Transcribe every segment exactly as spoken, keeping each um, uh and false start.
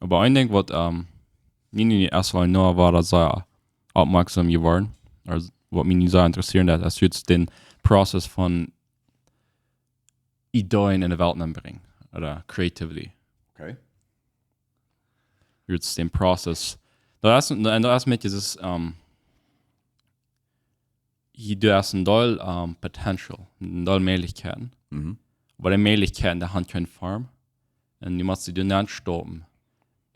Oba een Dinkj waut, ähm, mie nu ieescht mol nu wada sea oppmoaksom jeworden, aulsoo waut mie nu sea interessieren deed, es jrod dän Prozess von Ideeen enne Welt nenbrinjen, ooda creativity. Okay. Jrod dän Prozess. Daut es, un daut es met dit, ähm, hia, du hast een Deel, ähm, Potential, een Deel Mäajlichkjeiten. Mhm. Oba dee Mäajlichkjeiten, dee haben kjeene Form. Un du motst dee doa nenstoppen.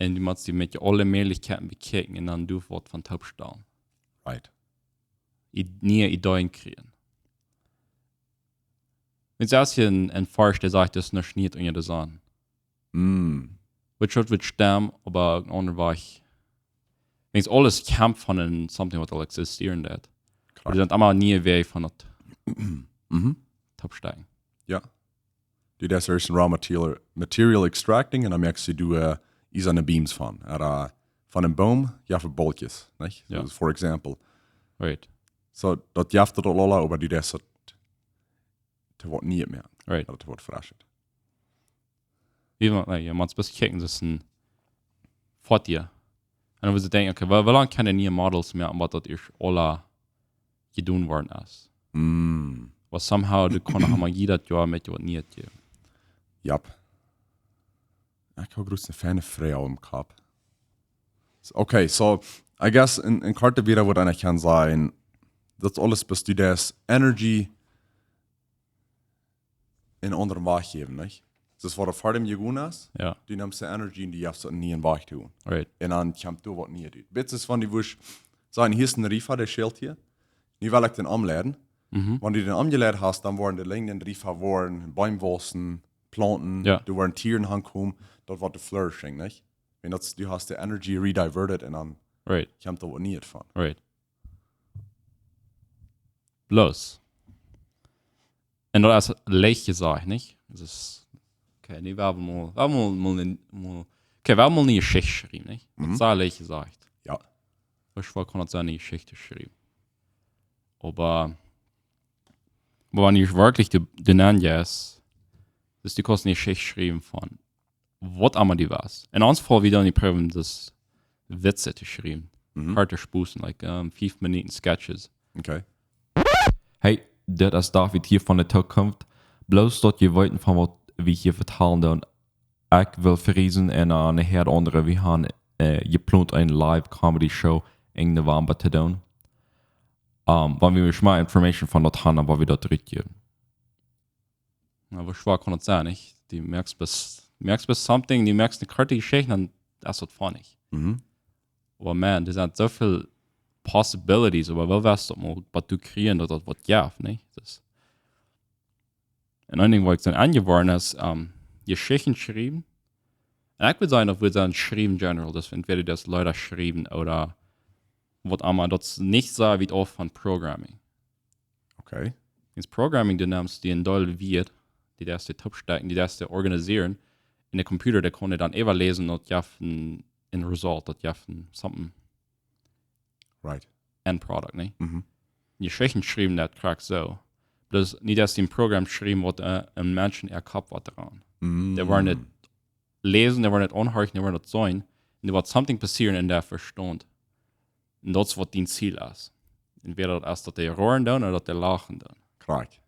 Un du motst dee met aule Mäajlichkjeiten bekjikjen un dan doa waut von toopstalen. Right. I-, niee Ideeen kjrieen. Wan du hia een, een Forsch, dee sajcht, daut es noch nich unja de Sonn. Mm. Waut woat, woat stemmen, oba een aundra Wajch. Denkst, aules kjemt von een something waut aul existieren deed. Oba Kloa. Doa sent emma niee Wäaj von daut Mhm. toopstoppen. Jo. Du deist ieescht een raw material, material extracting un dan moakst du, äh, iesane Beams von. Ooda von een Boom, jo, fa Bolkjes, nich? Jo. Dus, for example. Right. Soo, daut jeft daut aul, oba du deist daut to waut nieet mea. Right. Daut woat veräschet. Wie man, nee, jo, mau bloos kjikjen, daut es een Foto. Un dan woascht du denkjen, okay, woo, woo lang kaun eena niee Models moaken, oba daut es aul jedonen worden es. Mm. Waut somehow, du kaust noch emma jieda Joa met waut nieet. Jap. Ekj hab jrod eene feine Froag em Kopp. So, okay, so, I guess een, een korte wada waut eena kaun sajen, daut aules besteet aus Energy en aundren Wajch jäwen, nich? Daut es waut ver däm jegonen es, Jo, du nemst de Energy un du jefst daut en nieen Wajch to gonen. Right. Un dan kjemt doa waut nieet rut. Bät es von dee, woascht sajen, hia es een Riefa, dee schält hia. Nu well ekj dän omleiden. Mhm. Wan du dän omjeleid hast, dan woaren de Linjen, Riefa woaren, Beem wausen, Plaunten, Jo. doa woaren Tieren aunkomen, daut woat de flourishing, nich? Wan daut, du hast de Energy rediverted un dan Right. kjemt doa waut nieet von. Right. Bloos. Un daut es leicht jesajcht, nich? Daut es, okay, nu, wie haben mol, wie haben mol, mol, een- mol, okay, wie haben mol eene Jeschicht jeschräwen, nich? Daut Mhm. es leicht jesajcht. Jo. Woo schwoa kaun daut sennen, eene Jeschicht to schriewen? Oba, oba wan du werkjlich de, de Nennjes, daut du kaust eene Jeschicht schriewen von waut emma du west. En ons Faul, wie doonen dee proowen, daut Witze to schriewen. Mhm. Hard to spusen, like, ähm, fief Minuten Sketches. Okay. Hey, dit es David hia von de Zukunft. Bloos daut jie weeten von waut wie hia vetalen doonen. Ekj well verreisen un, äh, nohäa aundre, wie haben, äh, jeplont eene Live Comedy Show en November to doonen. Ähm, wan wie mea Information von daut haben, dan woa wie daut trigjjäwen. Na, woo schwoa kaun daut sennen, nich? Du moakst bloos, moakst bloos something, du moakst eene korte Jeschicht, dan es daut funny. Mhm. Oba man, doa sent soo väl Possibilities, oba woo weetst du mol, waut du kjrieen, daut daut waut jeft, nich? Daut es, un een Dinkj, waut ekj soo aunjeworden es, ähm, Jeschichten schriewen. Un ekj wudd sajen, daut wudd sennen schriewen general, daut entwäda daut Leeda schriewen ooda waut emma, daut es nich soo wiet auf von Programming. Okay. Wan Programming, du nemst dee een Deel Wieed, dee deist du toopstoppen, dee deist du organisieren, un de Computer, dee kaun dee dan äwaläsen, daut jeft een, een Result, daut jeft een something, Right. End Product, nich? Mhm. Jeschichten schriewen, daut krakjt soo. Bloos nich daut du een Programm schriewen, waut, äh, een Mensch äa Kopp waut doaraun. Mm. Dee woaren daut läsen, dee woaren daut aunhorchen, dee woaren daut seenen. Un doa woat something passieren en äa Vestaunt. Un daut es waut dien Ziel es. Entwäda daut es daut dee roaren doonen ooda daut dee lachen doonen. Krakjt.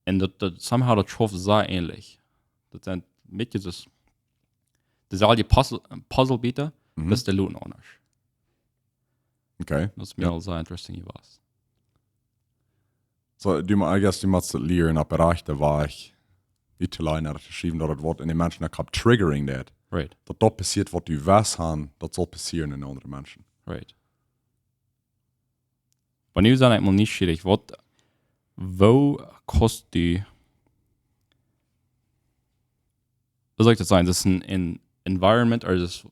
Un daut, daut somehow daut schauft sea ähnlich. Daut sent een bät daut, deeselwje Puzzle, Puzzlebieta, Mhm. bloos dee luden aundasch. Okay. Daut es mie aul sea interesting jewast. So, du, ma- I guess du motst daut lieren opp de rajchte Wajch uttoläden, daut to schriewen, daut daut waut en de Menschen äa Kopp triggering deit. Right, Daut daut passieet, waut du west haben, daut saul passieren en aundre Menschen. right. Oba nu sie ekj mol nieschierich, waut, woo kaust du, woo saul ekj daut sajen, daut es een, een Environment, ooda daut es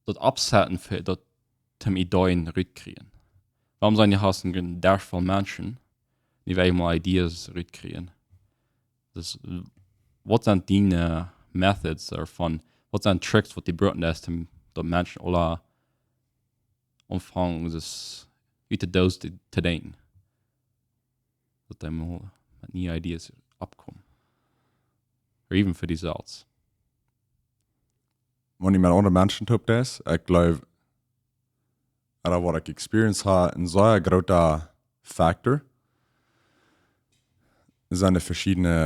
daut oppsetten fa daut, om Ideeen rutkjrieen. Wuarom sent, du hast een Desch voll Menschen, dee wellen mol Ideas rutkjrieen. Daut es, waut sent diene Methods doavon, waut sent Tricks, waut du brucken deist, om daut Menschen aula aunfangen, daut ut de Doos to, to denkjen? Daut dee mol met niee Ideas oppkomen. Or even fa die selfst. wan du met aundre Menschen toop deist, ekj jleew, ooda waut ekj experience ha, een sea groota Factor sent de veschiedne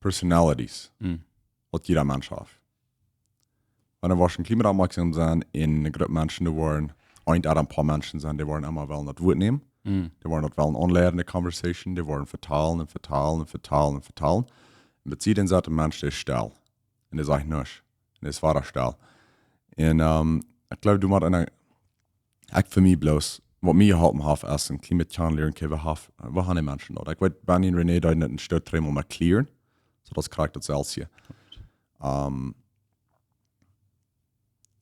Personalities, Mm. waut jieda Mensch haft. Wan du woascht een kjlien bät oppmoaksom sennen en eene Grupp Menschen, doa woaren een ooda een poa Menschen sennen, dee woaren emma wellen daut Wuat nämen. Mm. Dee woaren daut wellen aunleiden, de conversation, dee woaren vetalen un vetalen un vetalen un vetalen. Un bat sied dan sett een Mensch, dee es stell. Un dee sajcht nuscht. Un dee es wada stell. Un, ähm, ekj jleew, du motst eene, ekj fa mie bloos, waut mie jeholpen haft, es een kjlien bät kjanen lieren, okay, woo haft, woo haben dee Menschen daut? Ekj weet, Benny un René deeden daut een Stoot dreemol met clearen, soo daut krakjt daut selfst hia. Ähm,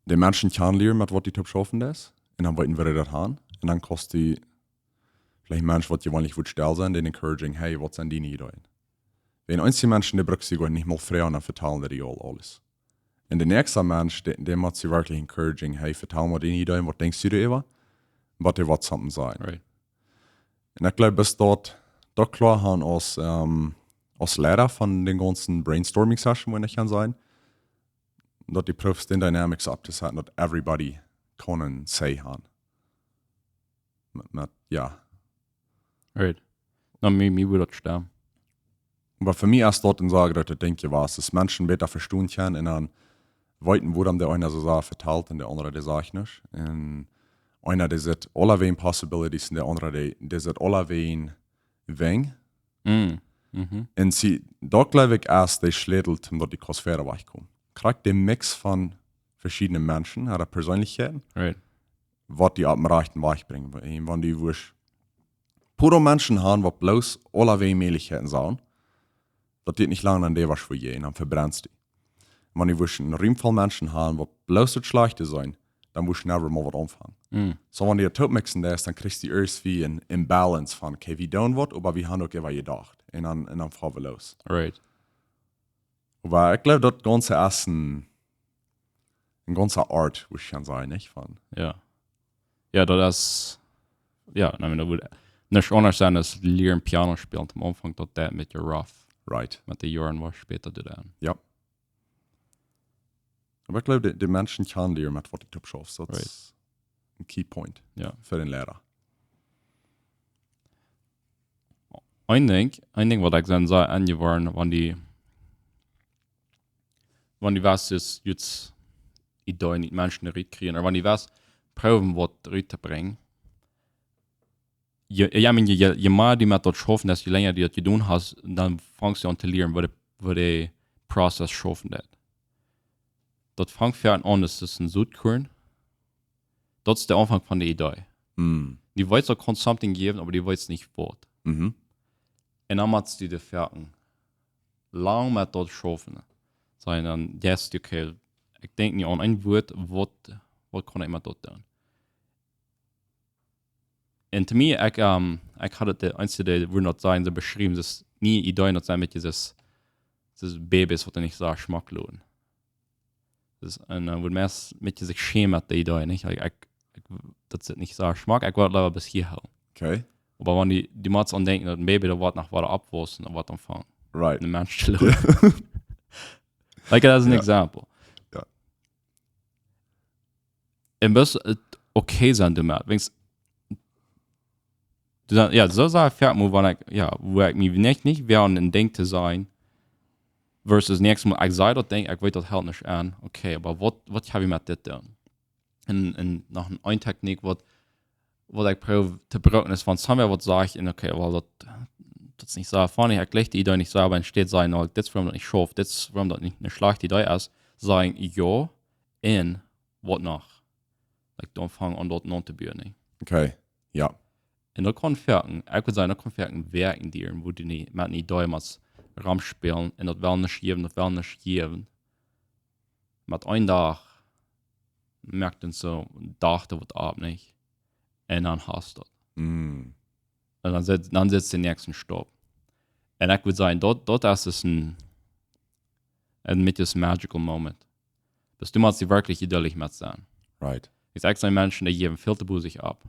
de Menschen kjanen lieren, met waut du toop schaufen deist, un dan weeten, woo dee daut haben. Un dan kaust du veleicht Menschen, waut jeweenlich wudden stell sennen, dee encouraging, hey, waut sent diene Ideeen? Wan eenje Menschen, dee bruckst du nich mol froagen, dan vetalen dee die aul aules. Un de näakjste Mensch, dee, dee mott die werkjlich encouraging, hey, vetal mie diene Ideeen, waut denkjst du doaräwa? Waut dee waut something sajen. Right. Un ekj jleew, bat daut, daut kloa haben aus, ähm, aus Leida von dän gaunzen Brainstorming Session, wan ekj kaun sajen, daut du proowst dän Dynamics opptosetten, daut everybody kaun een say haben. Met, met, jo. Right. Na, mie, mie wudd daut stemmen. Oba fa mie es daut een sea grootet Dinkj jewast, daut Menschen bäta vestonen kjennen un dan weeten, wuarom de eena soo sea vetalt un de aundra, dee sajcht nuscht. Un eena, dee sitt aulawäajen possibilities un de aundra, dee, dee sitt aulawäajen Wäaj. Mm. Mhm. Un see, daut jleew ekj es de Schlätel, om daut du kaust wieda wajchkomen. Krakjt de Mix von veschiedne Menschen, ooda Perseenlichkjeiten, Right. waut die oppem rajchten Wajch brinjen. Wan, wan du wurscht puro Menschen haben, waut bloos aulawäajen Mäajlichkjeiten sent, daut diet nich lang aun dee waut fa je, un dan vebrennst du. Wan du wurscht een Rumpvoll Menschen haben, waut bloos daut Schlajchte seenen, dan wurscht du never mol waut aunfangen. Mm. Soo, wan du daut toopmixen deist, dan kjrichst du irjentwoo een, een Balance von, okay, wie doonen waut, oba wie haben uk äwa jedocht. Un dan, un dan foa wie loos. Right. Oba ekj jleew, daut gaunze es een, een gaunze Art, wudd ekj sajen, nich? Von Jo. Jo, daut es, jo, I mean, daut wudd nuscht aundasch sennen aus lieren Piano spälen. Aum Aunfank daut daut een bät rough. Right. Met de Joaren woascht späta du dan. Jo. Oba ekj jleew, de, de Menschen kjanen lieren, met waut du toop schaufst. Daut Right. Es een key point. Jo. Fa dän Liera. Een Dinkj, een Dinkj waut ekj soo sea aunjeworden, wan du, wan du west, es jüts Ideeen nich Menschen rut kjrieen, ooda wan du west proowen waut rut to brinjen. Je, jo, I mean, je, je, je mea du met daut schaufst, desto lenja du daut jedonen hast, dan fangst du aun to lieren, woo de, woo de Prozess schaufen deit. Daut fangt foaken aun, daut es een Sotkorn. Daut es de Aunfank von de Idee. Mm. Du weetst, daut kaun something jäwen, oba du weetst nich waut. Mhm. Un dan motst du de foaken lang met daut schaufen. Sajen dan, yes, okay, ekj denkj nu aun een Wuat, waut, waut kaun ekj met daut doonen? Un to mie, ekj, ähm, ekj haud daut, de eensje, dee wudden daut sajen, soo beschräwen, daut es nich Ideeen, daut sent een bät soo, soo Babys, waut nich soo schmock loten. Daut es, un, äh, wua Menschen een bät sikj schämen met de Idee, nich? Ekj, ekj, ekj, daut es nich soo schmock, ekj wudd leewa bat hia hoolen. Okay. Oba wan du, du motst aun denkjen, daut een Baby, daut woat noch wieda oppwaussen, daut woat aunfangen, Right. een Mensch to loten. Like, that's an Jo. Example. Jo. Un bat et okay sennen doamet. Weens, du dan, jo, soo saj ekj foaken mol, wan ekj, jo, wua ekj mie nich, nich wea aun een Dinkj to sajen, versus näakjstet Mol, ekj saj daut Dinkj, ekj weet daut helt nich aun. Okay, oba waut, waut hab ekj met dit doonen? Un, un noch een, een Technik, waut, waut ekj proow to brucken, es, wan somebody waut sajcht, un okay, well, daut, daut es nich soo funny, ekj jlikj de Idee nich soo, oba enne Städ sajen, oh, dit es wuarom daut nich schauft, dit es wuarom daut nich eene schlajchte Idee es, sajen, jo, un waut noch? Like, dan fang aun daut aun to buen, nä? Okay, jo. Un daut kaun foaken, ekj wudd sajen, daut kaun foaken Wäakj dieren, wua du nich met eene Idee motst romspälen un daut well nich jäwen, daut well nich jäwen. Met een Dach moakt dan soo, daut waut opp, nich? Un dan hast du daut. Mm. Un dan sitt, dan sitt de näakjste Stap. Un ekj wudd sajen, daut, daut es dus een, een bät een magical moment. Daut du motst die werkjlich jeduldich met sennen. Right. Ekj saj, Menschen, dee jäwen väl to bosich opp.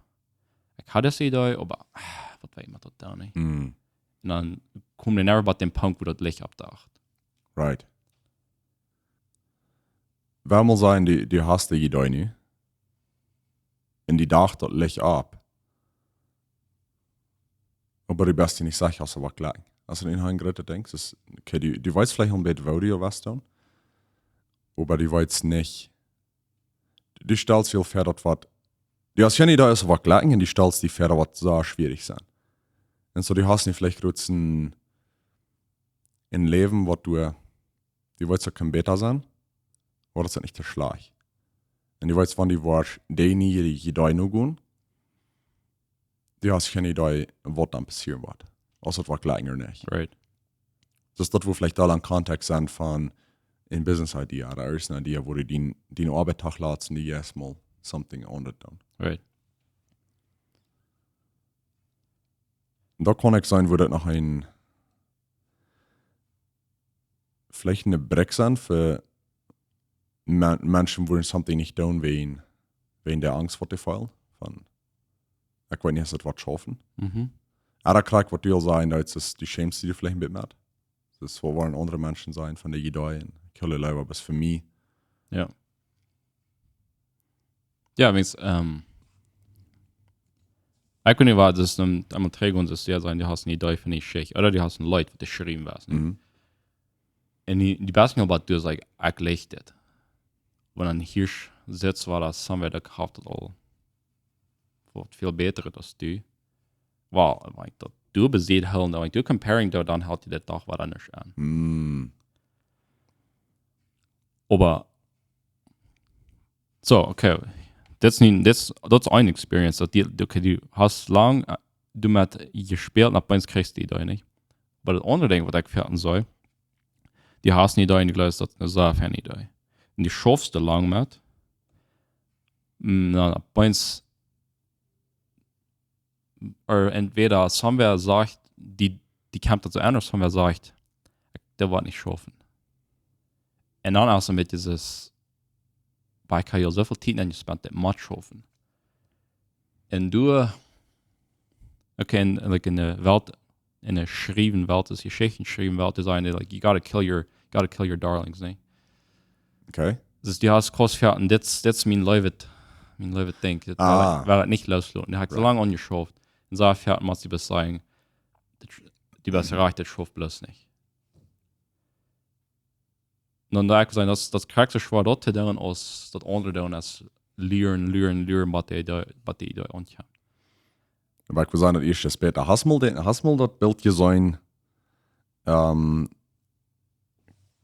Ekj haud dise Idee, oba, ah, waut weet ekj met daut dan, nä? Mm. Un dan kjemt dee never bat dän Punkt, wua daut Licht oppdaut. Right. Wie mol sajen, du, du hast de Idee nu. Un dee Dach daut Licht opp. Oba du best die nich secha, aus et woat jlikjen. Aus du een grootet Dinkj, es, okay, du, du weetst veleicht een bät, woo du waut doonen. Oba du weetst nich, du stalst die väa daut waut, du hast kjeene Idee, aus et woat jlikjen, un du stalst die väa daut waut sea schwierich sennen. Un soo, du hast nich veleicht groots een, een Läwen, waut du, du weetst, daut kaun bäta sennen, oba daut es nich too schlajcht. Un du weetst, wan du woascht, dee nie, dee Idee nu gonen, du hast kjeene Idee, waut dan passieren woat. Aus et woat jlikjen ooda nich. Right. Dus daut wudd veleicht aul een Kontext sennen von een Business Idea, ooda irjent een Idea, wua du dien, dien Oabeitstag latst un du ieescht mol something aun daut doonen. Right. Daut kaun uk sennen, wua daut noch een, veleicht een Brigj sennen fa Men-, Menschen, wua something nich doonen, wäajen, wäajen de Angst, waut dee feelen. Von, ekj weet nich, aus et woat schaufen. Mhm. Oba krakjt waut du aul säd, daut es, du schämst die veleicht een bät met. Daut es, wua woaren aundre Menschen sennen von de Idee un ekj hab leewa waut fa mie. Jo. Jo, weens, ähm, ekj weet nich, waut daut es, dan eemol trigj un daut es, jo, sajen, du hast een Idee fa eene Jeschicht. Ooda du hast een Leet, waut du schreewen west, nä? Mhm. Un dee, dee best nich opp, du sajchst, ekj leew dit. Wan een Hirsch sitt, wua daut somewhere, daut haft daut aul waut väl bätret aus du. Well, like, daut du besied hoolen, wan du comparing daut, dan helt die dit doch waut aundasch aun. Mm. Oba, soo, okay. Daut es nich, daut es, daut es eene Experience, daut du, okay, du hast lang, äh, doamet jespält, un opp eemol kjrichst du dee Idee nich. Oba daut aundre Dinkj, waut ekj veraun saul, du hast eene Idee un du jleefst, daut es eene sea feine Idee. Un du schaufst doa lang met, mm, dan opp eemol, ooda entwäda somewhere sajcht, dee, dee kjemt daut soo aun, ooda somewhere sajcht, ekj, daut woat nich schaufen. Un dan es et met dit, oba ekj hab aul sooväl Tiet enjespendt, daut mott schaufen. Un du, okay, en, like, en de Welt, en de schriewen Welt, de Jeschichten schriewen Welt, dee sajen, like, you gotta kill your, gotta kill your darlings, nä? Okay. Dus du hast kost veraun, un dit, dit es mien leewet, mien leewet Dinkj. Dit Ah. Well ekj nich loosloten. Dee hab ekj soo Right. lang aunjeschauft. Un soo veraun, mott du bloos sajen, dit, du best rajcht, daut schauft bloos nich. Dan doa ekj sajen, daut, daut kjrichst du schwoa daut to doonen, aus daut aundre doonen, es lieren, lieren, lieren, waut dee, dee, waut dee, dee aunjehaut. Oba ekj well sajen, daut ieeschte späta. Hast mol de, hast mol daut Bilt jeseenen? Ähm,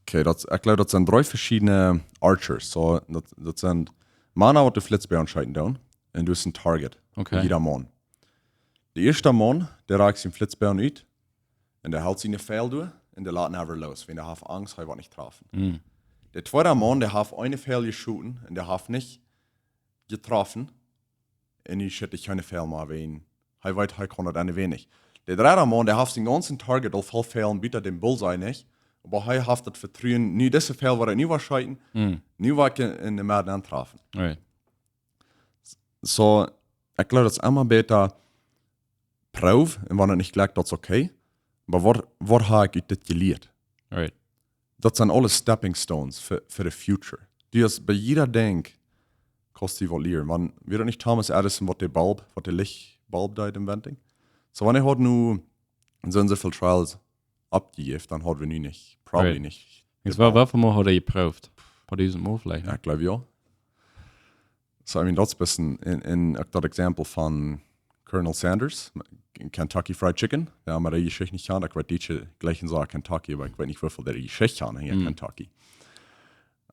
okay, daut, ekj jleew, daut sent dree veschiedne Archers. Soo, daut, daut sent Mana, waut de Flitzboagen scheeten doonen. Un du hast een Target. Okay. Jieda Maun. De ieeschte Maun, dee rakt sienen Flitzboagen ut. Un dee helt sienen Peel doa. Un dee lat never loos. Wiels dee haft Angst, hee woat nich trafen. Mm. De tweede Maun, dee haft eenen Peel jeschoten. Un dee haft nich jetroffen. Un nu schieet hee kjeene Peel mea, wiels hee weet, hee kaun daut Enj weens. De dredde Maun, dee haft sienen gaunzen Target aul voll Peel un bie däm Bullseye nich. Oba hee haft daut Vetruen, nu dise Peel, waut hee nu woat scheeten, Mm. nu woat hee en, en de Medden auntrafen. Right. Soo, ekj jleew, daut es emma bäta Proow, un wan et nich jlikjt, daut es okay. Oba waut, waut hab ekj ut dit jelieet? Right. Daut sent aules Stepping Stones fa, fa de future. Du hast bie jieda Dinkj, kaust du waut lieren. Wan, wia daut nich Thomas Edison, waut de Bulb, waut de Lichtbulb deed inventing? Soo, wan hee haud nu soo un soo väl Trials oppjejäft, dan haud wie nu nich, probably Right. nich. Ekj weet, woo väl mol haud hee jeprooft? Paar dusent mol veleicht, Jo, nä? ekj jleew jo. Soo, I mean, daut es een bät en, en, uk daut Example von Colonel Sanders, Kentucky Fried Chicken. Jo, oba dee Jeschicht nich kjanen, ekj weet, dee jlikjen sea Kentucky, oba ekj weet nich, woo väl dee Jeschicht kjanen, jo, Mm. Kentucky.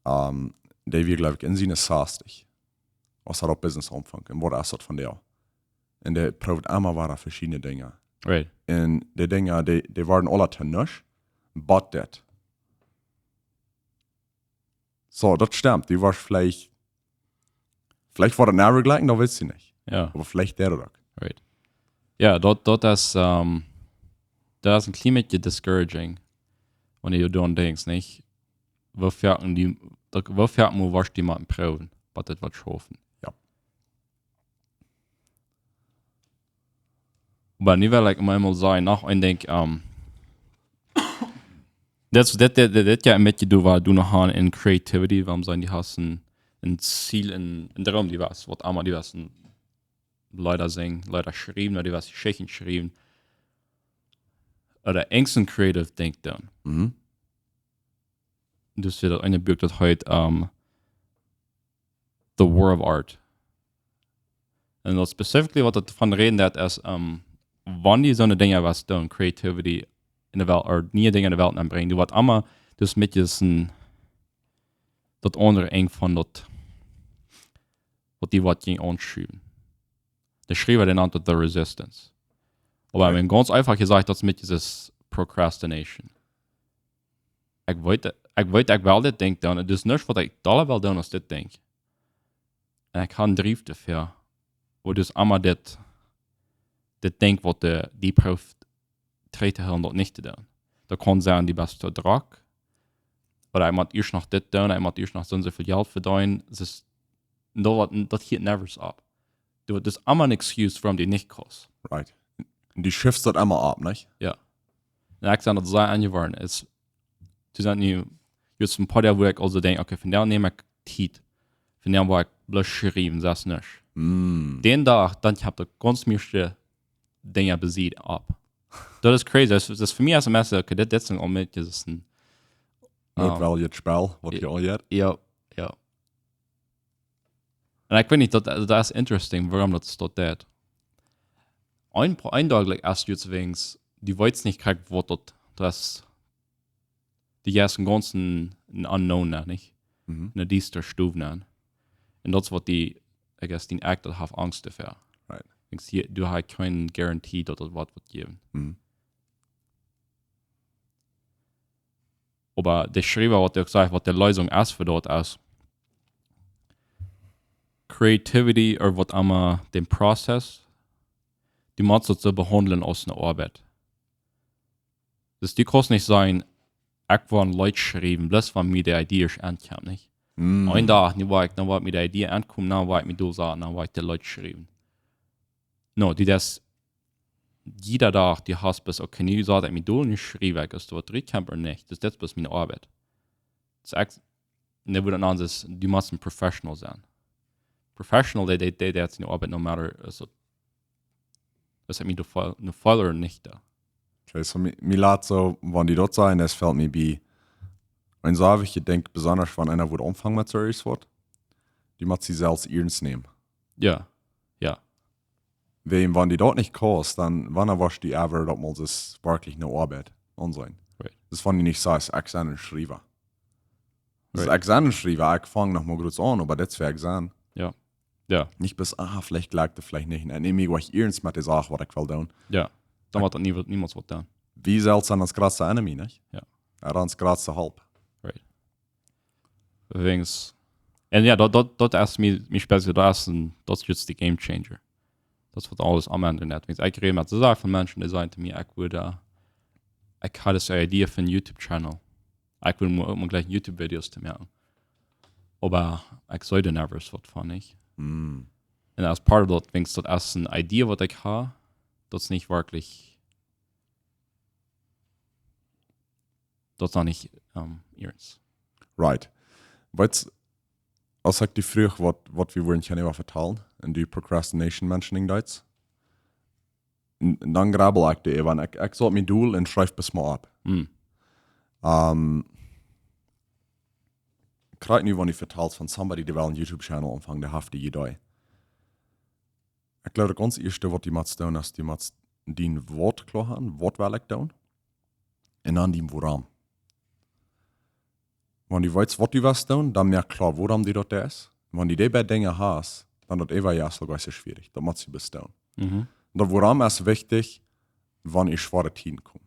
Ähm, dee wia, jleew ekj, en siene sastich. Aus hee opp Business aunfunk. Un waut es daut vondoag? Un dee proowt emma wada veschiedne Dinja. Right. Un dee Dinja, dee, dee wieren aula to nuscht, but daut. Soo, daut stemt. Du woascht veleicht, veleicht woat et never jlikjen, daut weetst du nich. Jo. Oba veleicht daut uk. Right. Jo, daut, daut es, ähm, daut es een kjlien bät discouraging, wan du doaraun denkjst, nich? Woo väl du, daut, woo väl mol woascht du mol proowen, waut daut woat schaufen? Jo. Oba nu well ekj mol, mol sajen, noch een Dinkj, ähm, Dit, dit, dit, dit, dit, jo, met je doa, wua du noch aun en creativity, wuarom sent die hast een, een Ziel, een, een Droom, dee wia, waut emma, dee wia, een Leeda sinjen, Leeda schriewen, ooda dee wia Jeschichten schriewen. Ooda irjent een creative Dinkj doonen. Mhm. Dus wia daut eene Buak, daut heet, ähm, The War of Art. Un daut specifically, waut et von räden deit, es, ähm, wan du soone Dinja waut doonen, creativity en de Welt, ooda niee Dinja en de Welt nenbrinjen, du waut emma, dus met je een, daut aundre Enj von daut, waut die waut jinkj aunschuwen. De Schriewa, dee nant daut The Resistance. Oba, okay, ekj meen, gaunz eefach jesajcht, daut es met je Procrastination. Ekj weet, ekj weet, ekj well dit Dinkj doonen. Daut es nuscht, waut ekj dolla well doonen aus dit Dinkj. Un ekj hab een Drief doafäa. Wua dus emma dit, dit Dinkj, waut de, die proowt trigj to hoolen, daut nich to doonen. Daut kaun sennen, du best too drock. Ooda ekj mott ieescht noch dit doonen, ekj mott ieescht noch soo un soo väl Jelt vedeenen. Daut es, daut woat, daut hieet never op. Du, daut es emma een excuse, wuarom du nich kaust. Right. Un du schuffst daut emma opp, nich? Jo. Un ekj sie daut sea aunjeworden. Es, du sajchst nu, just een poa Doag, wua ekj aulsoo denkj, okay, vondoag nemm ekj Tiet. Vondoag woa ekj bloos schriewen, sest nuscht. Mm. Dän Dach, dan hab ekj gaunz mieeschte Dinja besied opp. Daut es crazy. Daut es, daut es fa mie aus een Mess, okay, dit, dit es een onmiddelje, daut es een, ähm, Nootweljet Spell, waut je aul jeit. Jo, jo. Un ekj weet nich, daut, daut es interesting, wuarom daut soo deit. Een, een Dach, like, aus du jetzt weens, du weetst nich krakjt, waut daut, daut es, du jeist een gaunz een, een unknown nenn, nich? Mhm. Een diesta Stow nenn. Un daut es waut die, I guess, dee Act daut haft Angst doafäa. Right. Ekj sie, du hast kjeene Garantie, daut daut waut woat jäwen. Mhm. Oba de Schriewa, waut uk sajcht, waut de Leesunk es fa daut es, creativity ooda waut emma, dän Prozess, du motst daut soo behaundlen aus eene Oabeit. Dus du kaust nich sajen, ekj well een Leet schriewen, bloos wan mie de Idee es aunkomen, nich? Mm. Een Dach, nu woa ekj, dan woa mie de Idee aunkomen, dan woa ekj mie doa saten, dan woa ekj daut Leet schriewen. No, du deist jieda Dach, du hast bloos, okay, nu sat ekj mie dol, nu schriew ekj, aus doa waut trigjkjemt ooda nich. Dus daut es bloos miene Oabeit. Dus ekj, un dan woat et aundasch, du motst een professional sennen. Professional, dee, dee, dee, dee deit siene Oabeit no matter, aus et, aus et mie doa feelt, no feelt ooda nich doa. Okay, so mie, mie lat soo, wan du daut sajchst, daut felt mie bie. Een selfst, ekj denkj besonda, wan eena woat aunfangen met serious waut, du motst die selfst iernst nämen. Jo, jo. Wiels wan du daut nich kaust, dan, wanea woascht du ever daut mol soo werkjlich ne Oabeit aunseenen? Right. Dus wan du nich sajchst, ekj sie een Schriewa. Dus right. Ekj sie een Schriewa, ekj fang noch mau groot aun, oba daut es wäa ekj sie. Jo. Jo. Nich bloos, ah, veleicht jlikjt et, veleicht nich. Un ekj näm mie uk iernst met de Sach, waut ekj well doonen. Jo. Dan woat et nie, niemols waut doonen. Wie selfst sent ons jratsta enemy, nich? Jo. Jo, ons jratsta Help. Right. Weens, un jo, daut, daut, daut es mie, mie spezieell, daut es een, daut es just de game changer. Daut es waut aules aum Enj deit. Weens ekj räd met soo väl Menschen, dee sajen to mie, ekj wudd, äh, ekj haud dise Idee fa een YouTube Channel. Ekj wudd mau, mau jlikj YouTube Videos to moaken. Oba ekj see doa never waut von, nich? Mm. Un aus part of daut, weens daut es een Idee waut ekj hab, daut es nich werkjlich daut es noch nich, ähm, iernst. Right. Weetst, aus ekj die fruach, waut, waut wie wudden kjennen äwa vetalen, un du Procrastination mentioning deetst, un, un dan grabbel ekj doa äwa, un ekj, ekj saut mie dol un schreef bloos mau opp. Mm. Ähm, krakjt nu, wan du vetalst von somebody, dee well een YouTube Channel aunfangen, dee haft dee Idee. Ekj jleew, daut gaunz ieeschte, waut du motst doonen, es, du motst dien Waut kloa haben, waut well ekj doonen? Un dan dien Wuarom. Wan du weetst, waut du west doonen, dan moak kloa, wuarom du daut deist. Wan du dee beid Dinja hast, dan daut äwaje es uk gaunz schwierich. Daut motst du bloos doonen. Mhm. Daut Wuarom es wichtich, wan schwoare Tieden komen.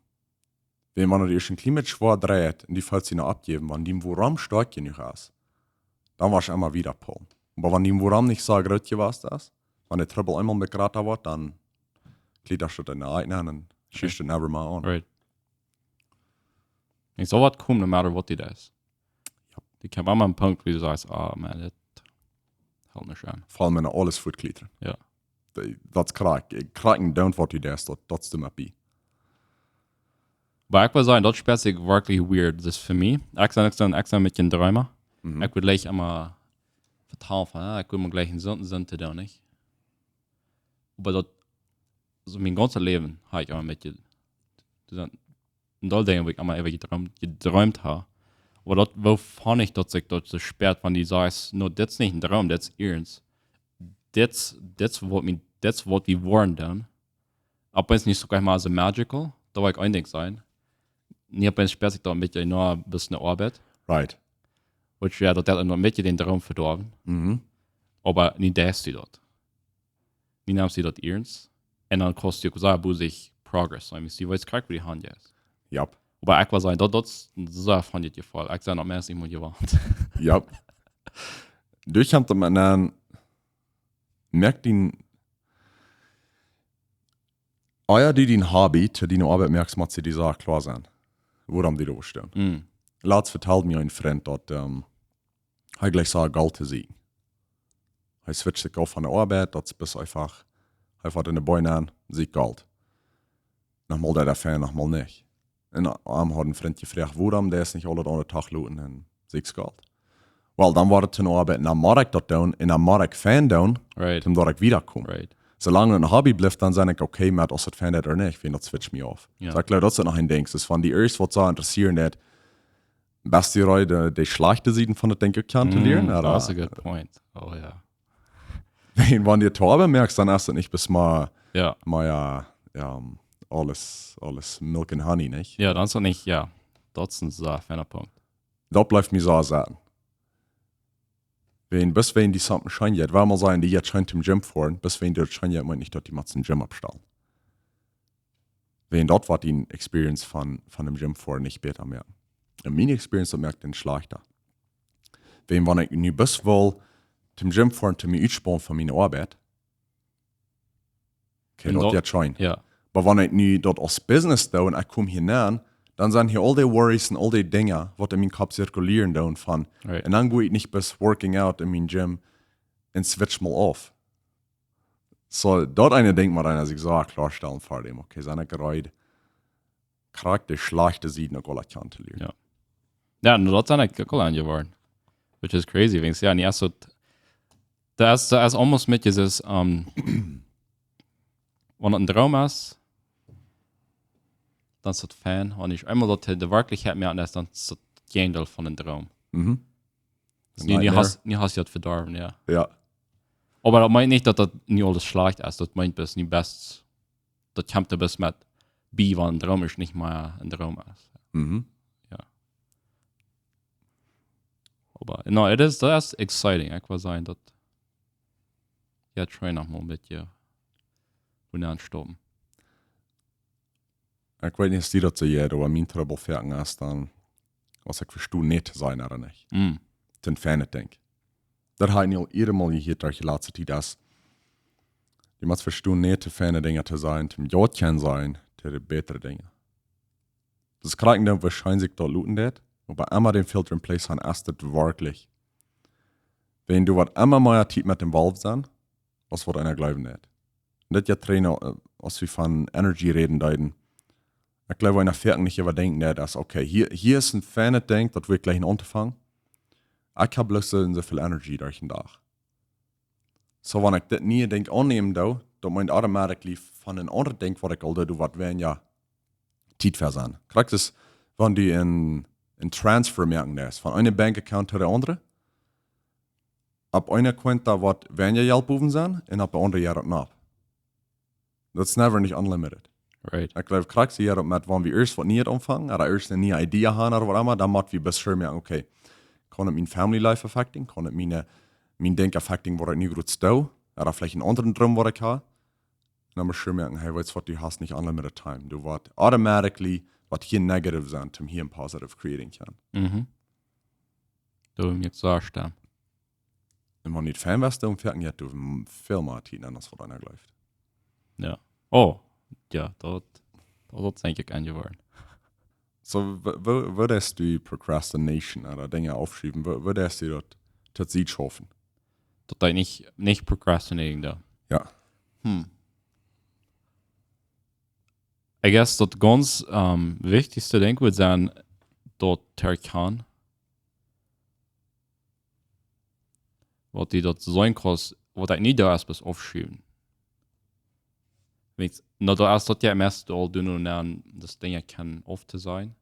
Wiels wan et ieescht een kjlien bät schwoa dreit un du feelst die oppjäwen, wan dien Wuarom stoakj jenuach es, dan woascht du emma wieda pullen. Oba wan dien Wuarom nich soo groot jewast es, wan de Trubbel eemol een bät jrata woat, dan kjlietascht du daut enne Eck nenn un schiescht daut never mea aun. Right. Un soo woat komen, no matter what du deist. Jo. Du kjemst emma aun een Punkt, wua du sajchst, ah, man, daut helt nich aun. Veleicht met aules fuat kjlietren. Jo. Dee, daut es krakjt. Krakjt doonen waut du deist, daut, daut stemmt bie. Oba ekj well sajen, daut spieet sikj werkjlich weird, daut es fa mie. Ekj sie, ekj sie, ekj sie een bät een Dreema. Mhm. Ekj wudd jlikj emma vetalen von, jo, ekj wudd mie jlikj een Sinn, Sinn to doonen, nich? Oba daut, soo mien gaunzet Läwen hab ekj emma met je, doa sent een Deel Dinja, wua ekj emma äwa jedreemt, jedreemt hab. Oba daut, woo funk ekj daut, sikj daut soo spieet, wan du sajchst, no, dit es nich een Dreem, dit es iernst. Dit, dit es waut mie, dit es waut wie woaren doonen. Opp eemol nich soo krakjt mea soo magical, daut wull ekj een Dinkj sajen. Nu opp eemol spieet sikj daut een bät no, bie de Oabeit. Right. Waut, jo, daut haft een bät dän Dreem vedoawen. Mhm. Oba nu deist du daut. Nu nemst du daut iernst. Un dan kaust du uk sea bosich progress. I mean, du weetst krakjt, wua du han jeist. Yep. Oba ekj well sajen, daut, daut es een sea funny Jefeel. Ekj sie daut meist emol jewant. Yep. Du kjemst daut met een, moak dien, ea du dien Hobby to diene Oabeit moakst, mott die Sach kloa sennen, wuarom du doa woascht doonen. Mm. Latst vetald mie een Frint daut, ähm, hee jlikjt sea Golt to seenen. Hee switcht sikj auf von de Oabeit, daut es bloos eefach, hee foat enne Beenen aun, seekjt Golt. Noch mol deit daut fein, noch mol nich. Un am haud een Frint jefroacht, wuarom dee es nich aule aundre Dach loten un seekjt Golt. Well, dan woat et eene Oabeit, dan mott ekj daut doonen, un dan mott ekj fein doonen, Right. om daut ekj wieda kom. Right. Soo lang daut een Hobby blift, dan sie ekj okay met, auf et fein es ooda nich, wiels daut switcht mie auf. Jo. Soo, ekj jleew, daut es noch een Dinkj, daut es von dee ieescht waut soo interessieet, daut best du reed, de, de schlajchte Sieden von daut Dinkj kjanen to lieren, Mm, ooda? That's a good point. Oh, jo. Wan, wan du daut oba moakst, dan es daut nich bloos mea, Jo. mea, jo, jo, aules, aules Milk and Honey, nich? Jo, dan es daut nich, jo. Daut es een sea feina Punkt. Daut blift mie soo sitten. Wan, bloos wan die something scheen jeit, wull mol sajen, die jeit scheen tom Gym foaren, bloos wan die daut scheen jeit, meent nich, daut du motst een Gym oppstalen. Wan daut woat diene Experience von, von däm Gym foaren nich bäta moaken. Un miene Experience, daut moakt dän schlajchta. Wan, wan ekj nu bloos well tom Gym foaren, to mie utsponen von miene Oabeit, okay, Un daut daut jeit scheen. Jo. Oba wan ekj nu daut aus Business doo un ekj kom hia aun, dan sent hia aul dee Worries un aul dee Dinja, waut en mienen Kopp zirkulieren doonen von, Right. un dan go ekj nich bloos working out en mien Gym un switch mol auf. Soo, daut eene Dinkj mott eena sikj soo kloastalen ver däm, okay, sie ekj reed, krakjt de schlajchte Sieden uk aula kjanen to lieren. Jo. Jo, nu, daut sie ekj uk aul aunjeworden. Which is crazy, wiels, jo, nu es daut, daut es, daut es almost met dit, ähm, wan et een Dreem es, dan es daut fein. Wan ekj eemol daut de Werkjlichkjeit moak, dan es daut daut Jäajendeel von een Dreem. Mhm. Nu, nu Nightmare. hast, nu hast du daut vedorwen, jo. Jo. Oba daut meent nich, daut daut nu aules schlajcht es. Daut meent bloos nu best, daut kjemt doa bloos met bie, wan een Dreem es nich mea een Dreem es. Mhm. Jo. Oba, no, it is, daut es exciting. Ekj well sajen, daut, jo, try noch mol een bät, jo, wua aunstoppen. Ekj weet nich, aus die daut soo jeit, oba mien Trubbel foaken es dan, aus ekj vesto nä to sajen ooda nich. Mm. Tom feine Dinkj. Daut hab ekj nu aul eenjemol jehieet derch de latste Tiet, daut du motst vestonen, nä to feine Dinja to sajen, tom jo kjennen sajen, to de bätre Dinja. Daut es krakjt, dan woascheinlich daut loten daut, oba emma dän Filter en place han, es daut werkjlich. Wan du waut emma mea Tiet met däm Wolf sennen, aus waut eena jleewen deit. Un daut jeit trigj no, äh, aus wie von Energy räden deeden. Ekj jleew, eena foaken nich äwadenkjen deit, es, okay, hia, hia es een feinet Dinkj, daut wudd ekj jlikjen auntofangen. Ekj hab bloos soo un soo väl Energy derch dän Dach. Soo, wan ekj dit niee Dinkj aunnämen doo, daut meent automatically von een aundret Dinkj, waut ekj aul doo, doo waut weinja Tiet ver sennen. Krakjt es, wan du een, een Transfer moaken deist, von eene Bank Account to de aundre, opp eene Cuenta woat weinja Jelt bowen sennen un opp de aundre jeit daut nopp. That's never nich unlimited. Right. Ekj jleew, krakjt soo jeit daut met, wan wie ieescht waut Nieet aunfangen, ooda ieescht eene niee Idee han ooda waut emma, dan mott wie best sure moaken, okay, kaun et mien family life affecting, kaun et mien, äh, mien Dinkj affecting, waut ekj nu jrod doo, ooda veleicht een aundren Droom, waut ekj hab. Un dan best sure moaken, hey, weetst waut, du hast nich unlimited time. Du woascht automatically, waut hia negative sennen, om hia een positive creating kjennen. Mhm. Daut wudd mie uk soo stemmen. Un wan du daut fein west, dan foaken jeit du väl mea Tiet nenn aus waut eena jleeft. Jo. Oh, jo, daut, daut, daut denkj ekj aun jeworden. Soo, woo, woo, woo deist du Procrastination ooda Dinja aufschuwen? Woo, woo deist du daut, daut soo schaufen? Daut ekj nich, nich procrastinating doo. Jo. Hm. I guess daut gaunz, ähm, wichtichste Dinkj wudd sennen, daut to erkjanen, waut die daut sennen kaust, waut ekj nich doo es bloos aufschuwen. Weetst, no, daut es daut je meist aul doonen, om dan daut Dinkj kjennen auftosajen.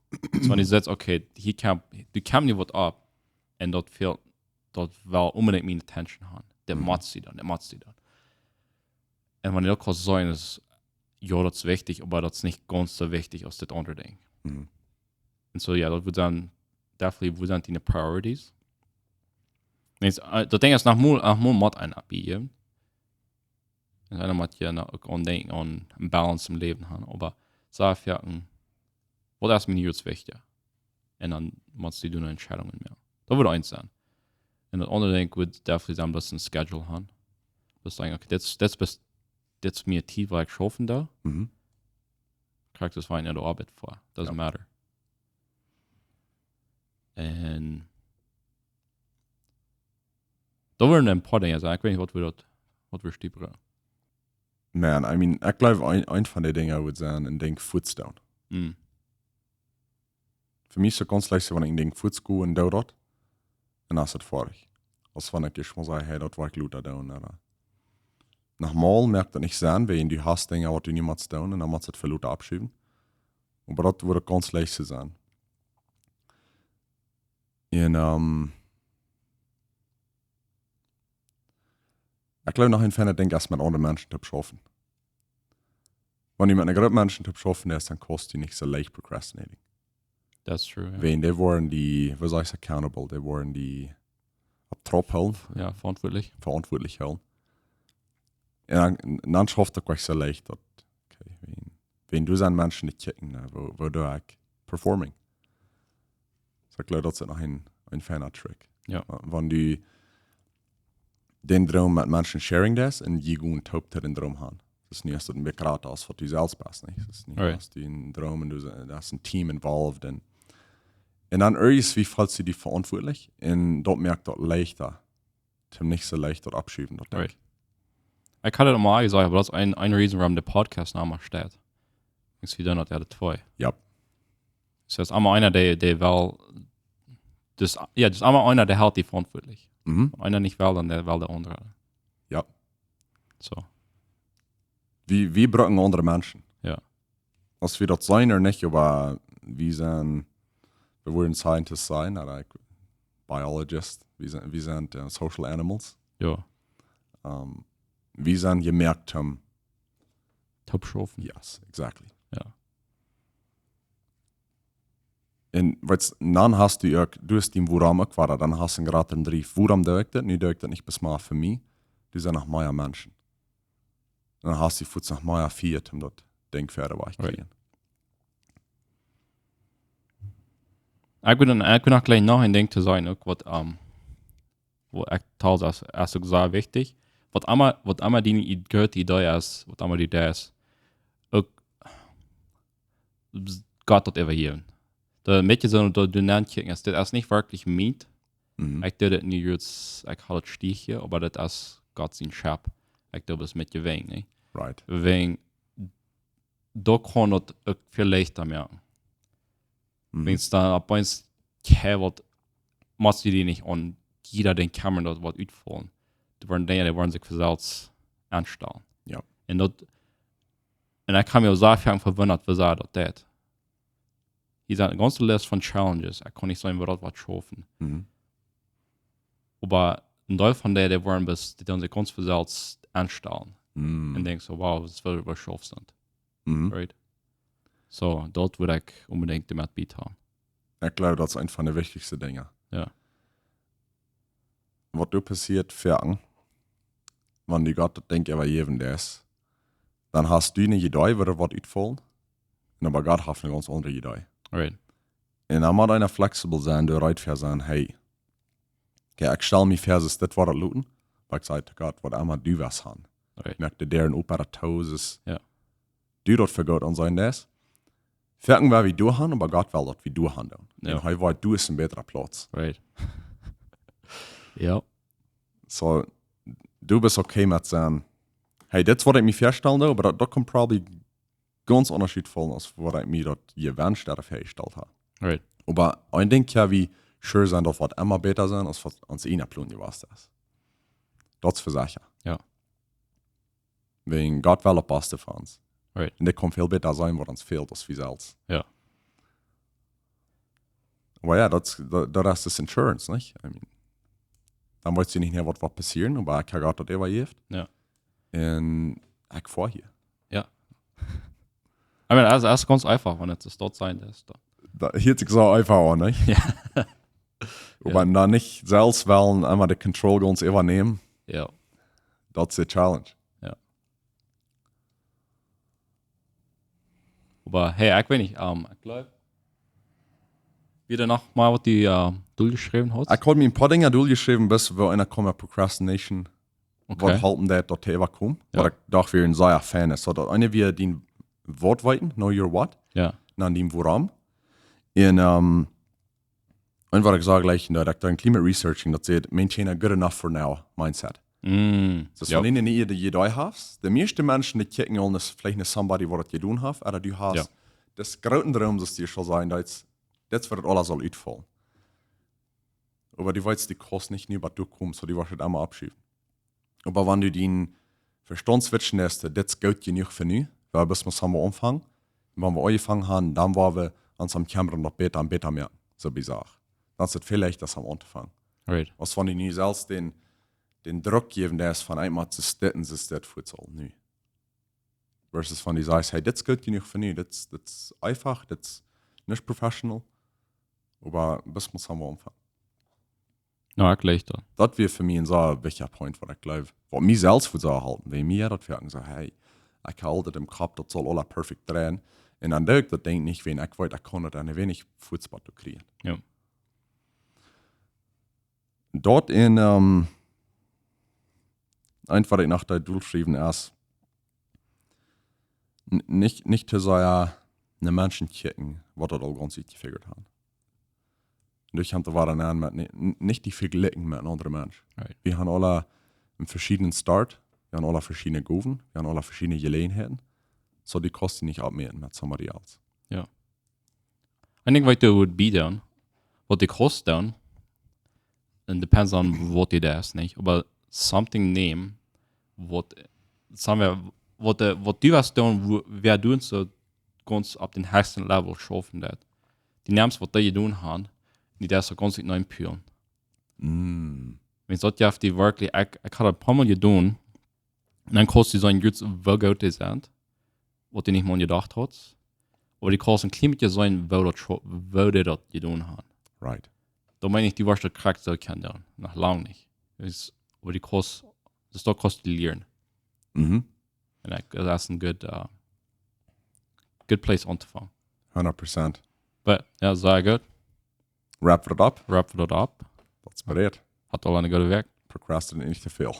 Soo, wan du sajchst, okay, hia kjemt, doa kjemt nu waut opp, un daut fält, daut well onbedinjt miene attention haben. Daut mott see dan, daut mott see dan. Un wan du daut kaust seenen, es, jo, daut es wichtich, oba daut es nich gaunz soo wichtich aus daut aundre Dinkj. Un soo, jo, daut wudd dan, definitely wudd dan diene priorities. Weetst, äh, daut Dinkj es, noch mol, noch mol mott eena oppjäwen. Un eena mott je noch uk aun denkjen, aun eene Balance em Läwen haben. Oba soo foaken, waut es mie nu wichtja? Un dan mott see doonen Entscheidungen moaken. Daut wudd eent sennen. Un daut aundre Dinkj wudd definitely sennen, bloos een Schedule haben. Bloos sajen, okay, dit es, dit es best-, dit es miene Tiet, wua ekj schaufen doo. Krakjt soo aus wan ekj no de Oabeit foa. Doesn't matter. Un doa wieren een poa Dinja, soo, ekj weet nich, waut wie daut, waut wie stiepen. Man, I mean, ekj jleew, een, een von de Dinja wudd sennen, een Dinkj fuaz doonen. Fa mie es daut gaunz leicht, wan ekj een Dinkj fuaz go un doo daut, un dan es daut foadich. Aus wan ekj ieescht mott sajen, hey, daut well ekj lota doonen, ooda. Noch mol, moakt daut nich Senn, wan du hast Dinja, waut du nu motst doonen, un dan motst du daut fa lota oppschuwen. Oba daut wudd gaunz leicht sennen. Un, ähm, ekj jleew, noch een feinet Dinkj es, met aundre Menschen to schaufen. Wan du met eene Grupp Menschen to schaufen best, dan kaust du nich soo leicht procrastinating. That's true, jo. Wan dee woaren die, woo saj ekj, accountable, dee woaren die opp Trab hoolen. Jo, veauntwuatlich. Veauntwuatlich hoolen. Un dan, dan schauft daut uk soo leicht, daut, okay, wan, wan doa sent Menschen, dee kjikjen, na, woo, woo doo ekj performing? Soo, ekj jleew, daut es noch een, een feina Trick. Jo. Wa-, wan du dän Droom met Menschen sharing deist un jie gonen toop to dän Droom han. Daut es nu, aus daut een bät jrata es, waut du selfst best, nich? Daut es nu, right, aus du een Droom un du se-, doa es een Team involved un, un dan irjentwie feelst du die veauntwuatlich un daut moakt daut leichta, toom nich soo leicht daut oppschuwen, daut Dinkj. Right. Ekj haud daut aul mol jesajcht, oba daut es een, een reason, wuarom de Podcast Name steit. Ekj sie dan daut, jo, de twee. Jo. Daut es emma eena, dee, dee well, daut, jo, daut es emma eena, dee hält die veauntwuatlich. Mhm. Wan eena nich well, dan dee, well de aundre. Jo. Soo. Wie, wie brucken aundre Menschen. Jo. Aus wie daut sent, ooda nich, oba wie sent, wie wudden Scientists sennen, ooda ekj, Biologist, wie sent, wie sent, äh, social animals. Jo. Ähm, wie sent jemoakt om toop schaufen. Yes, exactly. Jo. Un waut, dan hast du uk, du hast dän wuarom uk wada, dan hast du een jratren Drief. Wuarom doo ekj dit? Nu doo ekj dit nich bloos mau fa mie. Doa sent noch mea Menschen. Un dan hast du fuaz noch mea Fia om daut Dinkj wieda wajch to, right, kjrieen. Ekj well dan, ekj well noch jlikj noch een Dinkj to sajen, uk waut, ähm, woo ekj tal es, es uk sea wichtich. Waut emma, waut emma diene Id-, grote Idee es, waut emma du deist, uk Gott daut äwajäwen. Daut met je soo, daut du nankjikjst, es, dit es nich werkjlich mien. Mhm. Ekj doo dit nu, ekj haud daut Stiefje, oba daut es Gott sien Schap. Ekj doo daut met je wäajen, nä? Right. Wäajen, doa kaun daut uk väl leichta moaken. Mhm. Wan dan opp eemol, jo, waut, motst du die nich aun jieda Dinkj kjemren, daut woat utfaulen. Doa woaren Dinja, dee woaren sikj von selfst aunstalen. Jo. Un daut, un ekj hab mie uk sea foaken vewundat, woo see daut deed. Hia sent eene gaunze List von Challenges. Ekj kaun nich seenen, woo daut woat schaufen. Mhm. Oba een Deel von dee, dee woaren bloos, dee doonen sikj gaunz von selfst aunstalen. Mhm. Un denkjst soo, wow, daut es väl, woo schaufst du daut? Mhm. Right? Soo, daut wudd ekj onbedinjt met bietrajen. Ekj jleew, daut es eent von de wichtichste Dinja. Jo. Waut doa passieet, foaken, wan du Gott daut Dinkj äwajäwen deist, dan hast du eene Idee, woo daut woat utfaulen, un oba Gott haft eene gaunz aundre Idee. Right. Un dan mott eena flexible sennen, doa reed fa sennen, hey, okay, ekj stal mie väa, soo dit woat daut luten, oba ekj saj to Gott, waut emma du west han. Right. Moak de Däaren op, ooda to, soo, jo, du daut fa goot aunseenen deist. Foaken well wie doa han, oba Gott well daut wie doa han doonen. Jo. Un hee weet, doa es een bätra Plauz. Right. Jo. Soo, du best okay met sennen, Hey, dit es waut ekj mie väastalen doo, oba daut, daut kaun probably gaunz unjascheedlich fälen aus waut ekj mie daut jewenscht ooda väajestalt haud. Right. Oba een Dinkj, jo, wie sure sent daut woat emma bäta sennen aus waut ons ieejna Plon jewast es. Daut es fa secha. Jo. Wäajen Gott well daut baste fa ons. Right. Un dee kaun väl bäta seenen waut ons fält aus wie selfst. Jo. Oba jo, daut, daut, daut es daut Insurance, nich? I mean, dan weetst du nich mea waut, waut passieren, oba ekj hab Gott daut äwajäft. Jo. Un ekj foa hia. Jo. I mean, daut es, daut es gaunz eefach, wan et soo steit, daut es daut. Daut hieet sikj soo eefach aun, nich? Jo. Oba dan nich selfst wellen emma de Control gaunz äwanämen. Jo. Daut es de Challenge. Oba hey, ekj weet nich, ähm, ekj jleew, wia doa noch mol waut du, ähm, doljeschräwen hast? Ekj haud mie een poa Dinja doljeschräwen, bat woo eena kjemt opp Procrastination. Okay. Waut halpen daut, daut to äwakomen? Jo. Waut ekj docht wia een sea fein es. Soo daut eene wia dien Waut weeten, know your what. Jo. Dan dien Wuarom. Un, ähm, un waut ekj saj jlikj, daut ekj doa een kjlien bät researching, daut sajcht, maintain a good enough for now mindset. Mm. Daut Jo. Wan du eene Idee hast, de mieeschte Menschen dee kjikjen aul, es veleicht nich somebody waut daut jedonen haft, ooda du hast, Jo. daut es grooten Droom, daut die saul sennen, daut, daut woat aules aul utfaulen. Oba du weetst, du kaust nich nu waut du komst, soo du woascht et emma aufschuwen. Oba wan du dien Vestaunt switchen deist, daut es goot jenuach fa nu, wiels bat wie aunfangen. Un wan wie aunjefangen haben, dan woa wie ons aum kjemmren daut bäta un bäta moaken, soo wie jesajcht. Dan es et väl leichta aum auntofangen. Right. Aus wan du nu selfst dän, dän Druck jäwen deist von eemol to stitten, es dit fuaz aul nu. Versus wan du sajchst, hey, dit es goot jenuach fa nu, dit es, dit es eefach, dit es nich professional, oba bat wie aunfangen. No, ekj jlikj daut. Daut wia fa mie een sea wichtja Point, waut ekj jleew, waut mie selfst fa soo halpen, wiels mie daut werkjt soo, hey, ekj haud et em Kopp, daut saul aules perfekt dreien. Un dan doo ekj daut Dinkj nich, wiels ekj weet, ekj kaun et aun een weinich fuaz bat to kjrieen. Jo. Daut en, ähm, eent waut ekj noch doa dolschräwen es, n-, nich, nich to sea no Menschen kjikjen, waut daut aul gaunz utjefigurt haben. Doa kjemt et wada aun met ni-, n-, nich die vejlikjen met een aundren Mensch. Right. Wie haben aule een veschiednen Start, wie haben aule veschiedne Gowen, wie haben aule veschiedne Jeläajenheiten. Soo du kaust die nich aufmäten met somebody else. I think waut du would be doonen, waut du kaust doonen, it depends on waut du deist, nich? Oba something nämen, waut, saj wie, waut, äh, waut du woascht doonen, woo, wäa du soo gaunz opp dän hechsten Level schaufen deist. Du nemst waut dee jedonen haben, un du deist soo gaunz nich neipulen. Mm. Wiels daut jo die werkjlich, ekj, ekj haud et een poa Mol jedonen, un dan kaust du seenen, jrod woo goot dee sent, waut du nich mol jedocht haudst. Oba du kaust een kjlien bät seenen, woo daut scho-, woo dee daut jedonen haben. Right. Dan meen ekj, du woascht daut krakjt soo kjennen doonen. Noch lang nich. Es, oba du kaust, daut kaust du lieren. Mhm. Un ekj, daut es een good, äh, good place auntofangen. Hundred percent. But, jo, sea goot. Wrap it up. Wrap it up. Let's put it. Haud aul eene goode Wäakj. Procrastinate nich to väl.